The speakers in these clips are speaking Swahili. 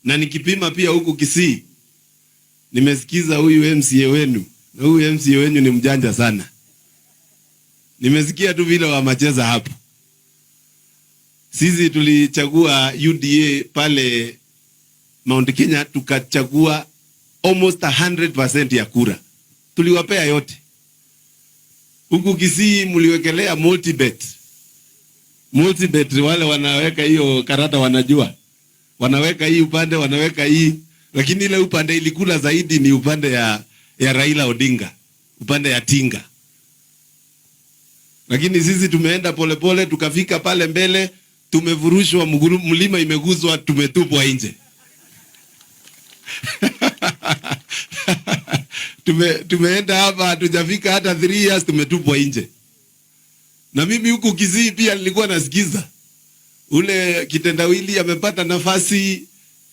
Na nikipima pia huku Kisii, nimesikiza huyu MCA wenu, na huyu MCA wenu ni mjanja sana. Nimesikia tu vile wamecheza hapo. Sisi tulichagua UDA pale Mount Kenya, tukachagua almost 100% ya kura, tuliwapea yote. Huku Kisii mliwekelea multibet. Multibet, wale wanaweka hiyo karata wanajua, wanaweka hii upande, wanaweka hii, lakini ile upande ilikula zaidi ni upande ya Raila Odinga, upande ya Tinga. Lakini sisi tumeenda polepole, tukafika pale mbele, tumevurushwa, mlima imeguzwa, tumetupwa nje. Tumeenda hapa, hatujafika hata 3 years, tumetupwa nje. Na mimi huku Kisii pia nilikuwa nasikiza ule kitendawili amepata nafasi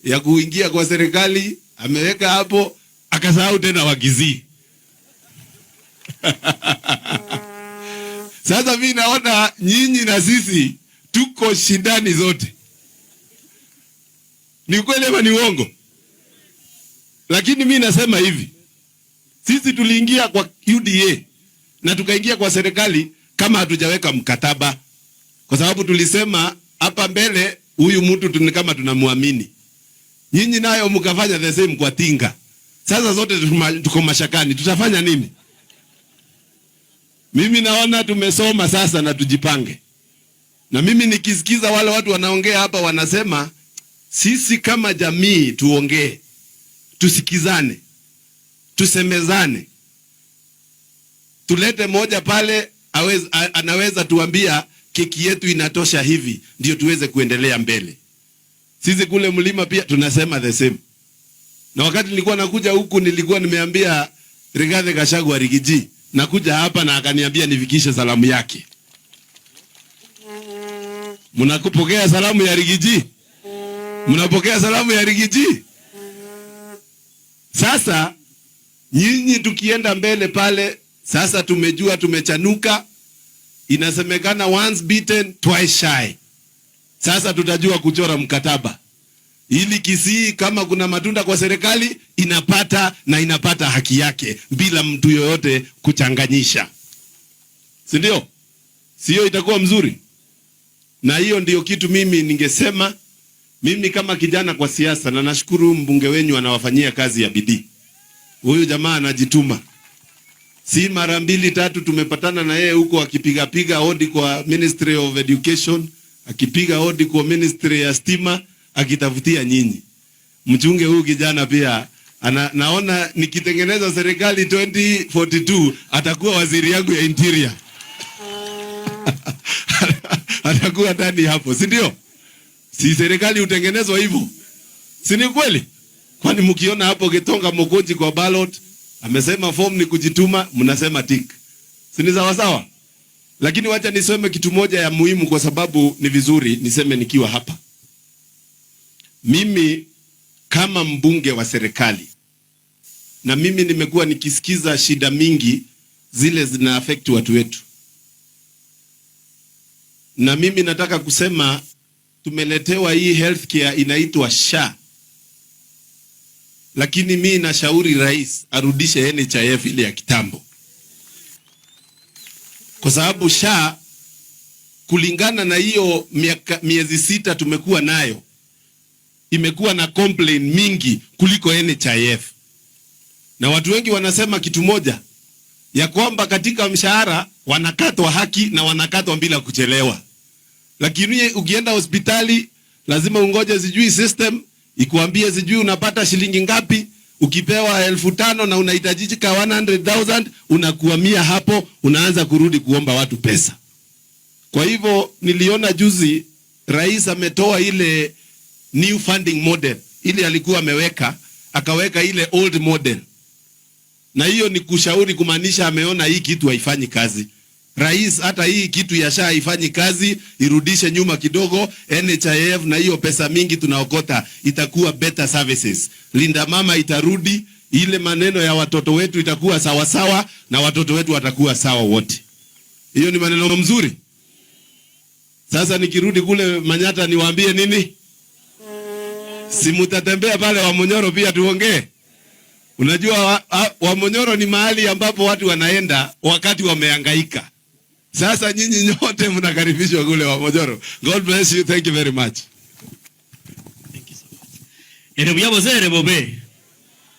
ya kuingia kwa serikali, ameweka hapo, akasahau tena wa Kisii. Sasa mimi naona nyinyi na sisi tuko shindani zote. Ni kweli ama ni uongo? Lakini mimi nasema hivi, sisi tuliingia kwa UDA na tukaingia kwa serikali kama hatujaweka mkataba, kwa sababu tulisema hapa mbele huyu mtu ni kama tunamwamini. Nyinyi nayo mkafanya the same kwa Tinga. Sasa zote tuko mashakani, tutafanya nini? Mimi naona tumesoma sasa na tujipange. Na mimi nikisikiza wale watu wanaongea hapa wanasema sisi kama jamii tuongee, tusikizane, tusemezane, tulete moja pale anaweza tuambia keki yetu inatosha hivi, ndio tuweze kuendelea mbele. Sisi kule mlima pia tunasema the same. Na wakati nilikuwa nakuja huku nilikuwa nimeambia Rigathi Gachagua Rigiji nakuja hapa, na akaniambia nifikishe salamu yake. Mnakupokea salamu ya Rigiji? Mnapokea salamu ya Rigiji? Sasa nyinyi tukienda mbele pale, sasa tumejua, tumechanuka. Inasemekana once beaten twice shy. Sasa tutajua kuchora mkataba ili Kisii kama kuna matunda kwa serikali inapata, na inapata haki yake bila mtu yoyote kuchanganyisha, si ndio? Sio itakuwa mzuri? Na hiyo ndio kitu mimi ningesema, mimi kama kijana kwa siasa, na nashukuru mbunge wenyu anawafanyia kazi ya bidii. Huyu jamaa anajituma. Si mara mbili tatu tumepatana na yeye huko akipiga piga hodi kwa Ministry of Education, akipiga hodi kwa Ministry ya Stima, akitafutia nyinyi. Mchunge huyu kijana pia. Naona nikitengeneza serikali 2042 atakuwa waziri yangu ya interior. Atakuwa ndani hapo, si ndio? Si serikali hutengenezwa hivyo? Si ni kweli? Kwani mkiona hapo Gitonga Mokoji kwa ballot amesema form ni kujituma, mnasema tick. Si ni sawa sawa? Lakini wacha niseme kitu moja ya muhimu, kwa sababu ni vizuri niseme nikiwa hapa. Mimi kama mbunge wa serikali, na mimi nimekuwa nikisikiza shida mingi zile zina affect watu wetu. Na mimi nataka kusema tumeletewa hii healthcare inaitwa SHA. Lakini mimi nashauri rais arudishe NHIF ile ya kitambo. Kwa sababu SHA kulingana na hiyo miezi 6 tumekuwa nayo, imekuwa na complaint mingi kuliko NHIF. Na watu wengi wanasema kitu moja, ya kwamba katika mshahara wanakatwa haki na wanakatwa bila kuchelewa. Lakini ukienda hospitali lazima ungoje sijui system ikuambie sijui unapata shilingi ngapi. Ukipewa 5,000 na unahitajika 100,000 unakuamia hapo, unaanza kurudi kuomba watu pesa. Kwa hivyo niliona juzi rais ametoa ile new funding model, ile alikuwa ameweka, akaweka ile old model. Na hiyo ni kushauri, kumaanisha ameona hii kitu haifanyi kazi. Rais, hata hii kitu ya SHA haifanyi kazi, irudishe nyuma kidogo NHIF, na hiyo pesa mingi tunaokota itakuwa better services. Linda mama itarudi, ile maneno ya watoto wetu itakuwa sawa sawa, na watoto wetu watakuwa sawa wote. Hiyo ni maneno mzuri. Sasa nikirudi kule Manyatta niwaambie nini? Si mutatembea pale Wamunyoro pia tuongee? Unajua Wamunyoro ni mahali ambapo watu wanaenda wakati wamehangaika. Sasa nyinyi nyote mnakaribishwa kule Wamunyoro. God bless you. Thank you very much. Thank you so much. Ere buya bose ere bobe.